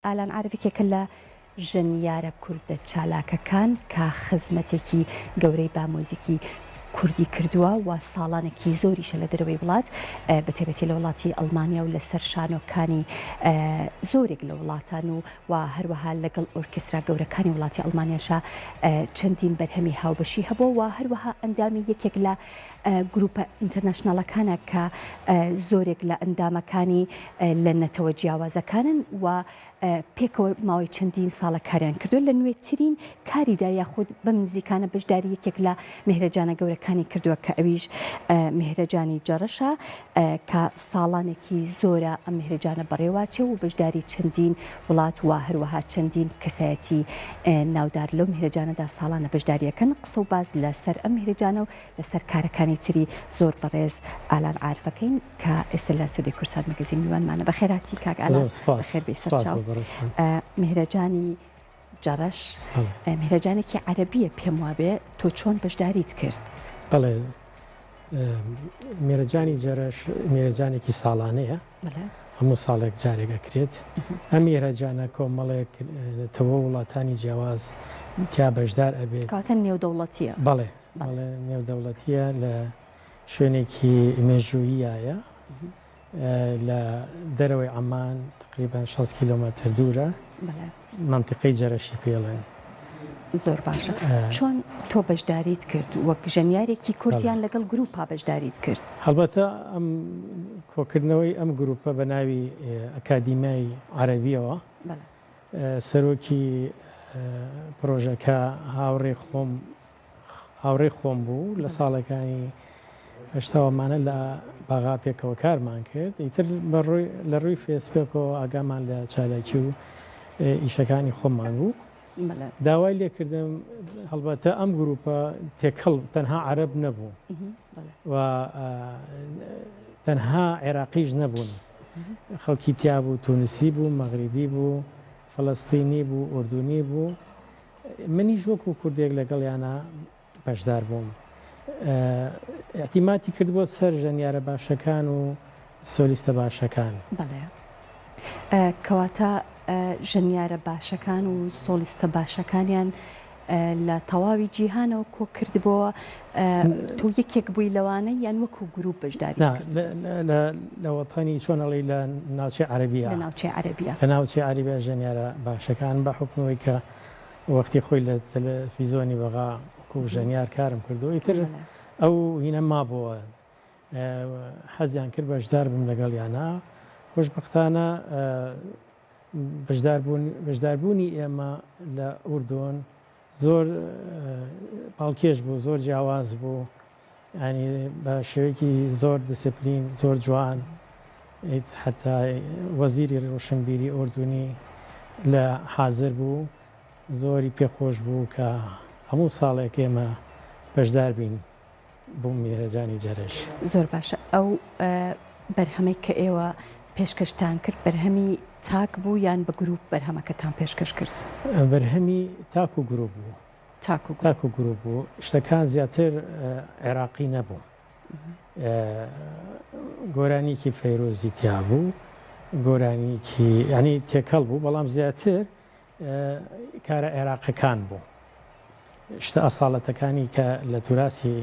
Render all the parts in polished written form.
ئالان عارف یەکێکە لە ژەنیارە کوردە چالاکەکان کە خزمەتێکی گەورەی بە مۆزیکی کوردی کردووە و ساڵانێکی زۆریشە لە دەرەوەی وڵات بە تایبەتی لە وڵاتی ئەڵمانیا و لەسەر شانۆکانی زۆرێک لە وڵاتان و و هەروەها لەگەڵ ئۆرکسترا گەورەکانی وڵاتی ئەڵمانیاشا چەندین بەرهەمی هاوبەشی هەبووە و هەروەها ئەندامی یەکێک لە گروپە international ەکانە کە زۆرێک لە ئەندامەکانی لە نەتەوە جیاوازەکانن و پێکەوە ماوەی چەندین ساڵە کاریان کردووە لە نوێترین کاریدا یاخود بەم نزیکانە بەشداری یەکێک لە مهرەجانە گەورەکانی کردووە کە ئەویش مهرەجانی جەڕەشە کە ساڵانێکی زۆرە ئەم مهرەجانە بەڕێواچێ و بەشداری چەندین وڵات و هەروەها چەندین کەسایەتی ناودار لەو مهرەجانەدا ساڵانە بەشداریەکەن قسە و باس لەسەر ئەم مهرەجانە و لەسەر کارەکانی تری زۆر بەڕێز ئالان عارفەکەین کە ئێستا لە ستۆدیۆی کوردسات مەگەزین میوانمانە بەخێرهاتی کاک ئالان بەخێر بێی سەرچاو مهرەجانی جەڕەش مهرەجانێکی عەرەبیە پێم وابێ تۆ چۆن بەشداریت کرد؟ بەڵێ مێرەجانی جەرەش مێرەجانێکی ساڵانەیە هەموو ساڵێک جارێک ئەکرێت ئەم مێرەجانە کۆمەڵێک نەتەوە وڵاتانی جیاواز تیا بەشدار ئەبێت کاتە نێودەوڵەتیە بەڵێ بەڵێ نێودەوڵەتیە لە شوێنێکی مێژووییایە لە دەرەوەی عەمان تقریبا 60 کیلۆمەتر دوورە مەنتیقەی جەرەشی پێڵێن. زۆر باشە چۆن تۆ بەشداریت کرد وەک ژەنیارێکی کورد یان لەگەڵ گروپا بەشداریت کرد؟ هەڵبەتە ئەم کۆکردنەوەی ئەم گروپە بە ناوی ئەکادیمیای عەرەبیەوە سەرۆکی پرۆژەکە هاوڕێی خۆم هاوڕێی خۆم بوو لە ساڵەکانی هەشتاوەمانە لە بەغا پێکەوە کارمان کرد ئیتر لە ڕووی فێسبوکەوە ئاگامان لە چالاکی و ئیشەکانی خۆمان بوو داوای لێکردم هەڵبەتە ئەم گروپە تێکەڵ تەنها عەرەب نەبوو و تەنها عێراقیش نەبوون خەڵکی تیا بوو تونسی بوو مەغریبی بوو فەلەستینی بوو ئوردونی بوو منیش وەکو کوردێک لەگەڵیانا بەشدار بووم. ئیعتیمادی کردبووە سەر ژەنیارە باشەکان و سۆلیستە باشەکان. بەڵێ. کەواتە ژەنیارە باشەکان و سۆڵیستە باشەکانیان لە تەواوی جیهانەوە کۆ کردبۆوە. تۆ یەکێک بووی لەوانە یان وەکو گرووپ بەشداریت کرد؟ نا، لە وەتەنی چۆن ئەڵێی لە ناوچەی عەرەبییە. لە ناوچەی عەرەبییە. لە ناوچەی عەرەبییە ژەنیارە باشەکان بە حوکمی ئەوەی کە وەختی خۆی لە تەلەفیزۆنی بەغا وەکوو ژەنیار کارم کردووە ئیتر ئەو هینە مابۆوە حەزیان کرد بەشدار بم لەگەڵیانا خۆشبەختانە بەشداربوونی ئێمە لە ئوردۆن زۆر پاڵکێش بوو زۆر جیاواز بوو ینی بە شێوەیەکی زۆر دیسپلین زۆر جوان حتا وەزیری ڕۆشنبیری ئۆردونی لە حاضر بوو زۆری پێخۆش بوو کە هەموو ساڵێک ئێمە بەشدار بین بۆ میرەجانی جەرەش. زۆر باشە ئەو بەرهەمەی کە ئێوە پێشکەشتان کرد بەرهەمی تاک بوو یان بە گروپ بەرهەمەکەتان پێشکەش کرد؟ بەرهەمی تاک و گروپ بوو. تاک و گروپ. تاک و گروپ بوو شتەکان زیاتر عێراقی نەبوو گۆرانیکی فەیرۆزی تیا بوو گۆرانیکی ینی تێکەڵ بوو بەڵام زیاتر کارە عێراقەکان بوو شتە ئەساڵەتەکانی کە لە توراسی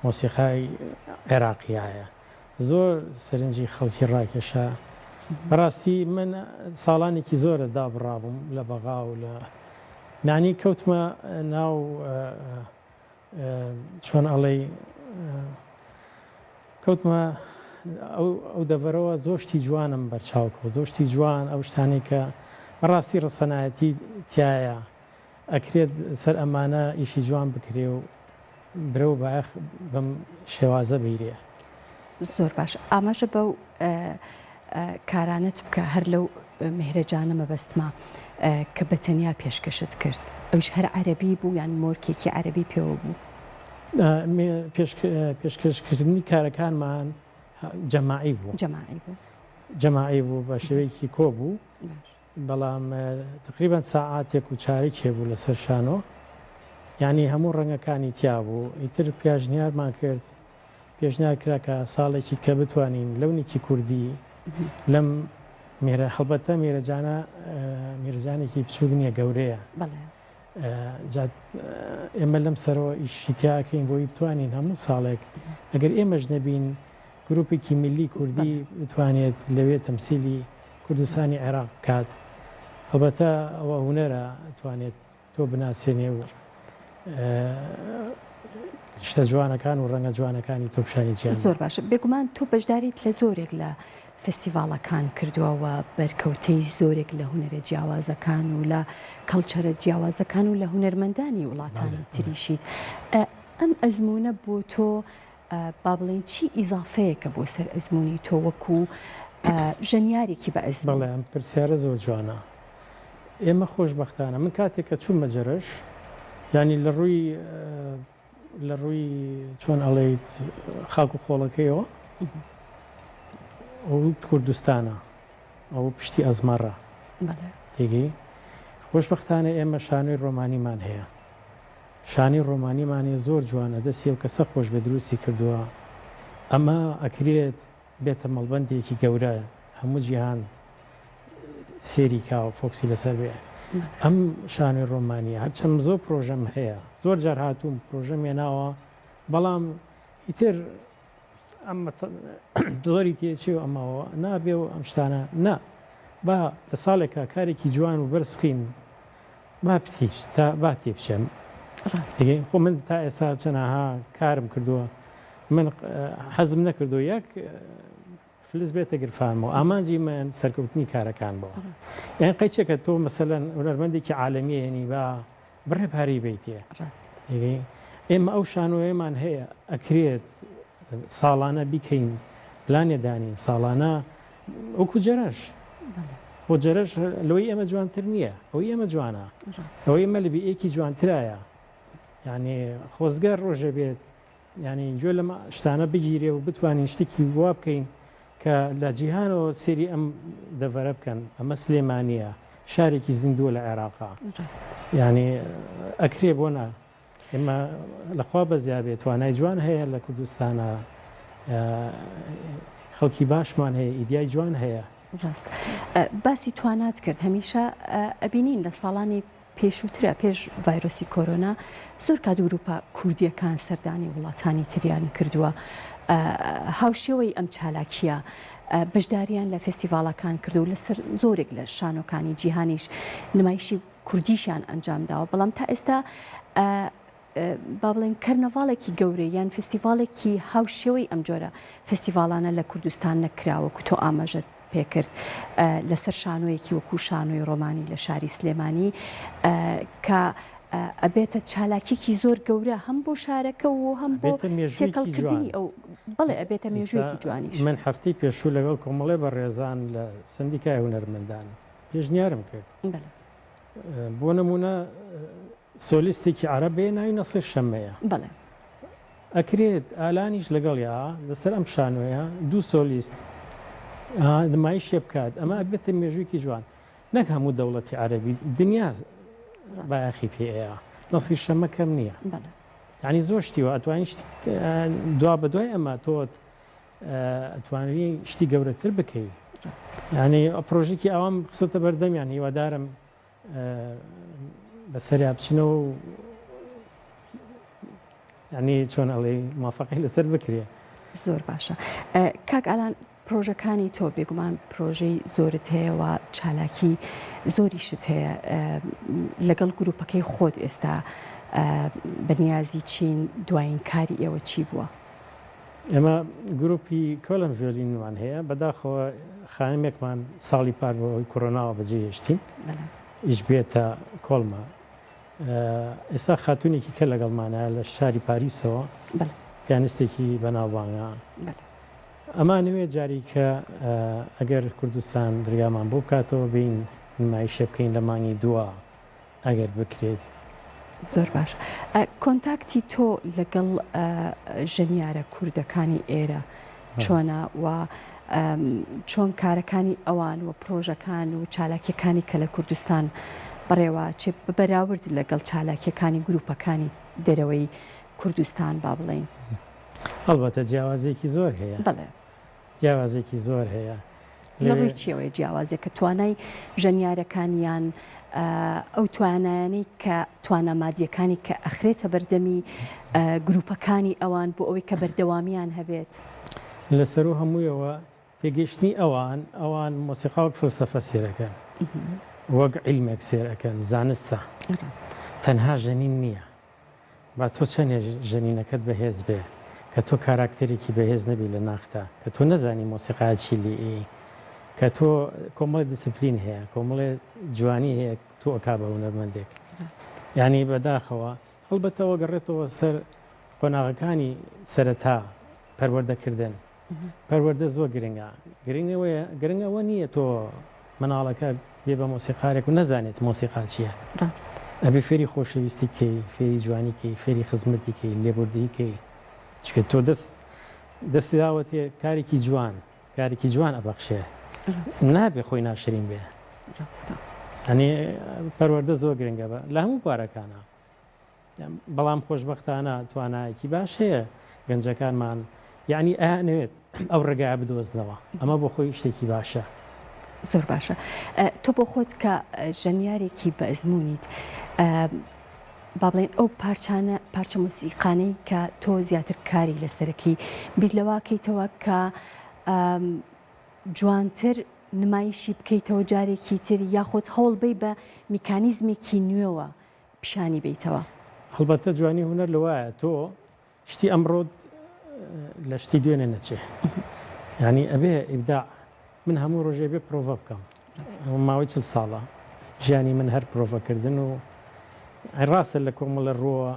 مۆسیقای عێراقیایە زۆر سەرنجی خەڵکی ڕاکێشا بەڕاستی من ساڵانێکی زۆرە دابڕابووم لە بەغا و لە نانی کەوتمە ناو چۆن ئەڵێی کەوتمە ئەو دەڤەرەوە زۆر شتی جوانم بەرچاو کەوت زۆر شتی جوان ئەو شتانەی کە بەڕاستی ڕەسەنایەتی تایە ئەکرێت سەر ئەمانە ئیشی جوان بکرێ و برەو بایەخ بەم شێوازە بیرێ. زۆر باش ئاماژە بەو کارانەت بکە هەر لەو مهرەجانە مەبەستمە کە بە تەنیا پێشکەشت کرد ئەویش هەر عەرەبی بوو یان مۆرکێکی عەرەبی پێوە بوو؟ پێشکەشکردنی کارەکانمان جەماعی بوو. جەماعی بوو. جەماعی بوو بە شێوەیەکی کۆ بوو. بەڵام تقریبا سەعاتێک و چارەکێ بوو لەسەر شانۆ یانی هەموو ڕەنگەکانی تیا بوو ئیتر پێشنیارمان کرد پێشنیار کرا کە ساڵێکی کە بتوانین لەونێکی کوردی لەم. میرە هەڵبەتە میرەجانە میرەجانێکی بچووک نییە گەورەیە. بەڵێ. جا ئێمە لەم سەرەوە ئیشی تیاکەین بۆی بتوانین هەموو ساڵێک ئەگەر ئێمەش نەبین گروپێکی میللی کوردی بتوانێت لەوێ تەمسیلی کوردستانی عێراق بکات هەڵبەتە ئەوە هونەرە توانێت تۆ بناسێنێ و شتە جوانەکان و ڕەنگە جوانەکانی تۆ پیشانی جیهان زۆر باشە بێگومان تۆ بەشداریت لە زۆرێک لە فستیڤاڵەکان کردووە و بەرکەوتەی زۆرێک لە هونەرە جیاوازەکان و لە کەڵچەرە جیاوازەکان و لە هونەرمەندانی وڵاتانی تریشیت ئەم ئەزموونە بۆ تۆ با بڵێین چی ئیزافەیەکە بۆ سەر ئەزموونی تۆ وەکو ژەنیارێکی بە ئەزموون؟ بەڵێ ئەم پرسیارە زۆر جوانە. ئێمە خۆشبەختانە من کاتێک کە چوومە جەرەش یانی لە ڕووی لە ڕووی چۆن ئەڵێیت خاک و خۆڵەکەیەوە ئەو کوردستانە ئەو پشتی ئەزمەڕە تێگەی خۆشبەختانە ئێمە شانۆی ڕۆمانیمان هەیە شانی ڕۆمانیمان هەیە زۆر جوانە دەستی ئەو کەسە خۆش بێ دروستی کردووە ئەمە ئەکرێت بێتە مەڵبەندێکی گەورە هەموو جیهان سێری کا و فۆکسی لەسەر بێ ئەم شانۆی ڕۆمانیە هەرچەند زۆر پرۆژەم هەیە زۆر جار هاتووم پرۆژەم هێناوە بەڵام ئیتر ئەم زۆری تێچێ و ئەمەوە نابێ و ئەم شتانە نا با لە ساڵێکا کارێکی جوان و بەرز بکەین با تا با تێبچم ڕاست خۆ من تا ئێستا چەناها کارم کردووە من حەزم نەکردو یەک فلس بێتە گرفانمەوە ئامانجی من سەرکەوتنی کارەکان بووە یان قەیچێکە تۆ مەسەلەن هونەرمەندێکی عالەمیە ینی با بڕێ پارەی بیتێ ئێمە ئەو شانۆیەمان هەیە ئەکرێت ساڵانە بیکەین پلانێ دانین ساڵانە وەکو جەرەش بۆ جەرەش لەوەی ئێمە جوانتر نییە ئەوەی ئێمە جوانە ئەوەی ئێمە لە بیئێکی جوانترایە یعنی خۆزگە ڕۆژێ بێت یانی گوێ لەم شتانە بگیرێ و بتوانین شتێکی وا بکەین کە لە جیهانەوە سێری ئەم دەڤەرە بکەن ئەمە سلێمانییە شارێکی زیندووە لە عێراقا یانی ئەکرێ بۆ نا ئێمە لەخوا بەزیا بێت توانای جوان هەیە لە کوردستانە خەڵکی باشمان هەیە ئیدیای جوان هەیە. ڕاست باسی توانات کرد هەمیشە ئەبینین لە ساڵانی پێشووترە پێش ڤایرۆسی کۆرۆنا زۆر کات گروپە کوردییەکان سەردانی وڵاتانی تریان کردووە هاوشێوەی ئەم چالاکییە بەشداریان لە فێستیڤاڵەکان کردو لەسەر زۆرێک لە شانۆکانی جیهانیش نمایشی کوردیشیان ئەنجام داوە بەڵام تا ئێستا با بڵێین کەرنەڤاڵێکی گەورە یان فستیڤاڵێکی هاوشێوەی ئەم جۆرە فستیڤاڵانە لە کوردستان نەکرا وەکو تۆ ئاماژەت پێکرد لەسەر شانۆیەکی وەکو شانۆی ڕۆمانی لە شاری سلێمانی کە ئەبێتە چالاکیکی زۆر گەورە هەم بۆ شارەکە و هەم بۆ تێکەڵکردنی ئەو بەڵێ ئەبێتە مێژوویەکی جوانیش. من هەفتەی پێشوو لەگەڵ کۆمەڵێ بەڕێزان لە سەندیکای هونەرمەندان پێشنیارم کرد بۆ نموونە سۆلیستێکی عەرەب هەیە ناوی نەسیر شەممەیە. بەڵێ. ئەکرێت ئالانیش لەگەڵیا لەسەر ئەم شانۆیە دوو سۆلیست نمایشێ بکات ئەمە ئەبێتە مێژوویەکی جوان نەک هەموو دەوڵەتی عەرەبی دنیا بایەخی پێ ئەیا نەسیر شەممە کەم نییە بەڵێ. یانی زۆر شتی وا ئەتوانی شتی دوا بەدوای ئەمە تۆ ئەتوانی شتی گەورەتر بکەی ڕاست. یانی پرۆژێکی ئاوام خستۆتە بەردەمیان هیوادارم بەسەریا بچنەوە و یعنی چۆن ئەڵێ موافقەی لەسەر بکرێ. زۆر باشە کاک ئالان پرۆژەکانی تۆ بێگومان پرۆژەی زۆرت هەیە و چالاکی زۆریشت هەیە لەگەڵ گروپەکەی خۆت ئێستا بەنیازی چین دوایین کاری ئێوە چی بووە؟ ئێمە گروپی کۆلن ڤیۆلینمان هەیە، بەداخەوە خانمێکمان ساڵی پار بە هۆی کۆرۆناوە بەجێ هێشتین، ئیش بێتە کۆڵمە. ئێستا خاتوونێکی کە لەگەڵمانە لە شاری پاریسەوە، پیانستێکی بەناوبانگە. ئەمانەوێ جاریکە ئەگەر کوردستان درگامان بۆ بکاتەوە بێین نمایشێ بکەین لە مانگی دووا. ئەگەر بکرێت. زۆر باش کۆنتاکتی تۆ لەگەڵ ژەنیارە کوردەکانی ئێرە چۆنە و چۆن کارەکانی ئەوان و پرۆژەکان و چالاکیەکانی کە لە کوردستان بەڕێوە چێ بەراورد لەگەڵ چالاکیەکانی گروپەکانی دەرەوەی کوردستان با بڵێین؟ هەڵبەتە جیاوازیەکی زۆر هەیە. بەڵێ. جیاوازیەکی زۆر هەیە. لە ڕووی چیەوەیە جیاوازیەکە؟ توانای ژەنیارەکان یان ئەو توانایانەی کە توانا مادیەکانی کە ئەخرێتە بەردەمی گروپەکانی ئەوان بۆ ئەوەی کە بەردەوامیان هەبێت؟ لە سەروو هەموویەوە تێگەیشتنی ئەوان، ئەوان مۆسیقا وەک فەلسەفە سێر ئەکەن، وەک عیلمێک سێر ئەکەن، زانستە، تەنها ژەنین نییە. با تۆ چەنێ ژەنینەکەت بەهێز بێ، کە تۆ کاراکتەرێکی بەهێز نەبی لە ناختا، کە تۆ نەزانی مۆسیقا چی لیی، کە تۆ کۆمەڵێ دیسپلین هەیە، کۆمەڵێ جوانی هەیە تۆ ئەکا بە هونەرمەندێک. یانی بەداخەوە، هەڵبەتە ئەوە گەڕێتەوە سەر قۆناغەکانی سەرەتا پەروەردەکردن. پەروەردە زۆر گرنگە گرنگ ئەوەیە گرنگ ئەوە نییە تۆ مناڵەکە بێ بە مۆسیقارێک و نەزانێت مۆسیقا چییە ڕاست ئەبێ فێری خۆشەویستی کەی فێری جوانی کەی فێری خزمەتی کەی لێبوردەیی کەی چونکە تۆ دەست دەستی داوەتێ کارێکی جوان کارێکی جوان ئەبەخشێ نابێ خۆی ناشرین بێ ڕاستە یعنی پەروەردە زۆر گرنگە بە لە هەموو بوارەکانە بەڵام خۆشبەختانە توانایەکی باش هەیە گەنجەکانمان یعنی ئەیانەوێت ئەو ڕێگایە بدۆزنەوە ئەمە بۆ خۆی شتێکی باشە. زۆر باشە تۆ بۆ خۆت کە ژەنیارێکی بە ئەزمونیت با بڵێن ئەو پارچانە پارچە مۆسیقانەی کە تۆ زیاتر کاری لەسەرەکی بیر لەواکەیتەوە کە جوانتر نمایشی بکەیتەوە جارێکی تر یاخود هەوڵ بەی بە میکانیزمێکی نوێوە پیشانی بەیتەوە. هەڵبەتە جوانی هونەر لەوایە تۆ شتی ئەمڕۆت لە شتی دوێنێ نەچێ یانی ئەبێ ئیبداع من هەموو ڕۆژێ بێ پرۆڤە بکەم ماوەی چل ساڵە ژیانی من هەر پرۆڤەکردن و ڕاستە لە کۆمەڵە ڕووە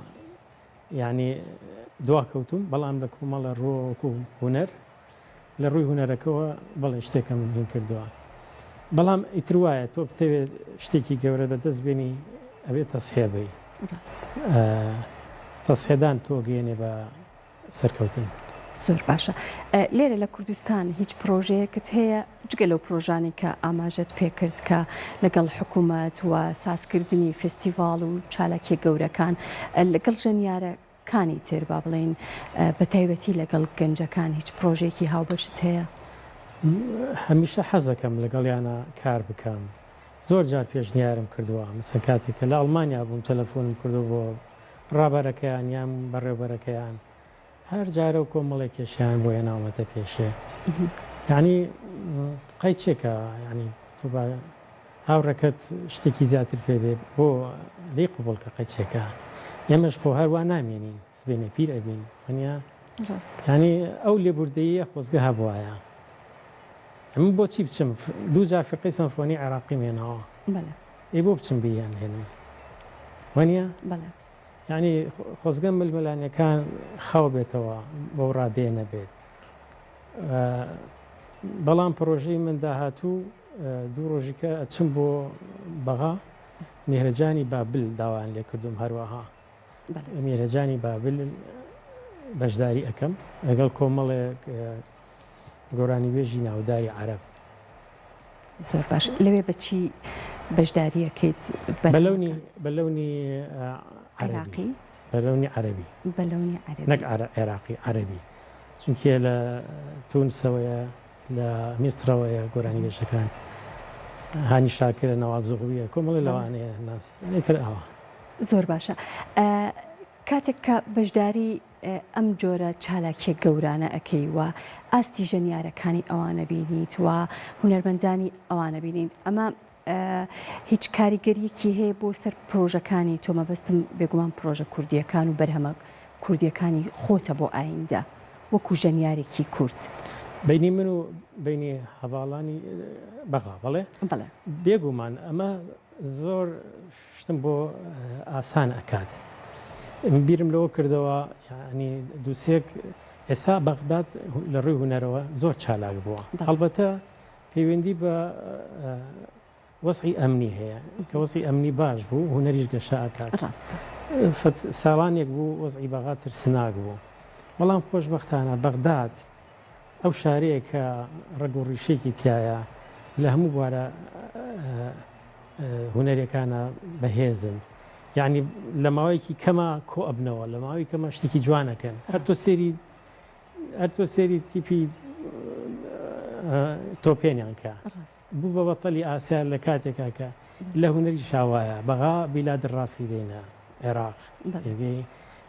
یانی دواکەوتووم بەڵام لە کۆمەڵە ڕووە وەکو هونەر لە ڕووی هونەرەکەوە بەڵێ شتێکم هین کردووە بەڵام ئیتر وایە تۆ بتەوێت شتێکی گەورە بەدەست بێنی ئەبێ تەسحێ بی تەسحێدان تۆ گەێنێ بە سەرکەوتن. زۆر باشە لێرە لە کوردستان هیچ پرۆژەیەکت هەیە جگە لەو پرۆژانەی کە ئاماژەت پێکرد کە لەگەڵ حکوومەت و سازکردنی فێستیڤاڵ و چالاکیە گەورەکان لەگەڵ ژەنیارە کانی تر با بڵێین بە تایبەتی لەگەڵ گەنجەکان هیچ پرۆژەیەکی هاوبەشت هەیە؟ هەمیشە حەزەکەم لەگەڵیانا کار بکەم زۆر جار پێشنیارم کردووە مەسەن کاتێک کە لە ئەڵمانیا بووم تەلەفۆنم کردووە بۆ ڕابەرەکەیان یان بەڕێوبەرەکەیان هەر جارە و کۆمەڵێک کێشەیان بۆ هێناومەتە پێشێ یانی قەیچێکە یانی تۆ با هاوڕێکەت شتێکی زیاتر پێ بێ بۆ لێی قبوڵ کە قەیچێکە ئێمەش خۆ هەر وا نامێنین سبەینێ پیر ئەبین وەنیە یانی ئەو لێبوردەییە خۆزگە هەبوایە من بۆچی بچم دوو جار فیرقەی سەمفۆنی عێراقیم هێناوە ئەی بۆ بچم بیان هێنم وەنیە یانی خۆزگە ململانێکان خاو بێتەوە بەو ڕادەیە نەبێت بەڵام پرۆژەی من داهاتوو دوو ڕۆژیکە ئەچم بۆ بەغا میهرەجانی بابل داوایان لێکردوم هەروەها میهرەجانی بابل بەشداری ئەکەم لەگەڵ کۆمەڵێک گۆرانیبێژی ناوداری عەرەب. زۆر باش لەوێ بە چی بەشداریەکەیت؟ بە لەونی بە لەونی عەرەبی بە لەونی عەرەبی بە لەونی عەرەبی نەک عێراقی عەرەبی چونکێ لە تونسەوەیە لە میسرەوەیە گۆرانیبێژەکان هانی شاکرە نەواز زوغویە کۆمەڵی لەوانەیە ناس ئیتر ئاوا. زۆر باشە کاتێک کە بەشداری ئەم جۆرە چالاکیە گەورانە ئەکەی و ئاستی ژەنیارەکانی ئەوانە بینیت و هونەرمەندانی ئەوانە بینیت ئەمە هیچ کاریگەریەکی هەیە بۆ سەر پرۆژەکانی تۆ مەبەستم بێگومان پرۆژە کوردیەکان و بەرهەمە کوردیەکانی خۆتە بۆ ئایندە وەکو ژەنیارێکی کورد. بەینی من و بەینی هەڤاڵانی بەغا بەڵێ؟ بەڵێ. بێگومان ئەمە زۆر شتم بۆ ئاسان ئەکات. بیرم لەوە کردەوە یانی دووسێک ئێستا بەغداد لە ڕووی هونەرەوە زۆر چالاک بووە. هەڵبەتە پەیوەندی بە وەزعی ئەمنی هەیە کە وەزعی ئەمنی باش بوو هونەریش گەشە ئەکات. ڕاستە. ساڵانێک بوو وەزعی بەغا ترسناک بوو. بەڵام خۆشبەختانە بەغداد ئەو شارەیە کە ڕەگ و ڕیشێکی تیایە لە هەموو بوارە هونەریەکانە بەهێزن یعنی لە ماوەیەکی کەمە کۆ ئەبنەوە لە ماوەی کەمە شتێکی جوانەکەن هەر تۆ سێری هەر تۆ سێری تیپی. تۆپێنیان کە بوو بە بەتەلی ئاسیا لە کاتێکا کە لە هونەری شاوایە بەغا بیلاد ڕافیدەینە عێراق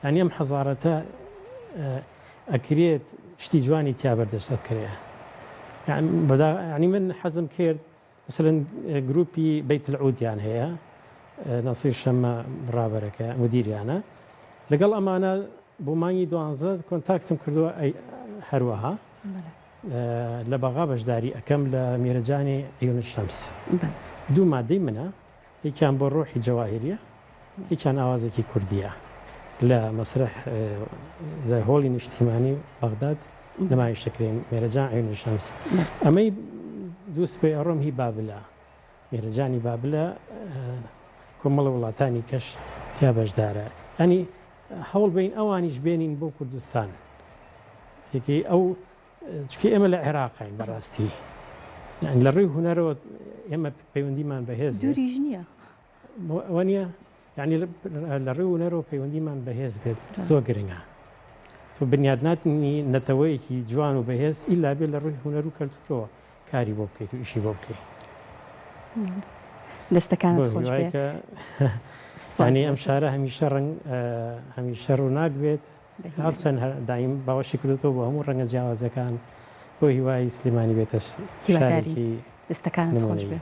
یانی ئەم حەزارەتە ئەکرێت شتی جوانی تیا بەردەست بکرێ ینی من حەزم کرد مثلەن گروپی بەیت العودیان هەیە نەسیر شەمە ڕابەرەکە مدیریانە لەگەڵ ئەمانە بۆ مانگی دوانزە کۆنتاکتم کردووە هەروەها لە بەغا بەشداری ئەەکەم لە میرەجانی عیون شەمس دوو مادەی منە یەکیان بۆ ڕۆحی جەواهیریە یەکیان ئاوازێکی کوردیە لە مەسرح لە هۆڵی نیشتیمانی بەغداد نمایش دەکرێن مێرەجان عین شەمس ئەمەی دوو سبەی ئەڕۆم هی بابلە مێرەجانی بابلە کۆمەڵە وڵاتانی کەش تیا بەشدارە ئەنی هەوڵ بین ئەوانیش بێنین بۆ کوردستان تێکی ئەو چونکە ئێمە لە عێراقین بەڕاستی لە ڕووی هونەرەوە ئێمە پەیوەندیمان بەهێز دووریش نییە ئەوە نییە یعنی لە ڕووی هونەرەوە پەیوەندیمان بەهێز بێت زۆر گرنگە تۆ بنیادناتنی نەتەوەیەکی جوان و بەهێز ئیلا بێت لە ڕووی هونەر و کەلتورەوە کاری بۆ بکەیت و ئیشی بۆ بکەیت. دەستەکانت خۆش بێ. ینی ئەم شارە هەمیشە ڕەنگ هەمیشە ڕووناک بێت هەرچەند دایم باوەشی کردوتەوە بۆ هەموو ڕەنگە جیاوازەکان بۆ هیوای سلێمانی بێتە شارێکی دەستەکانت خۆش بێ.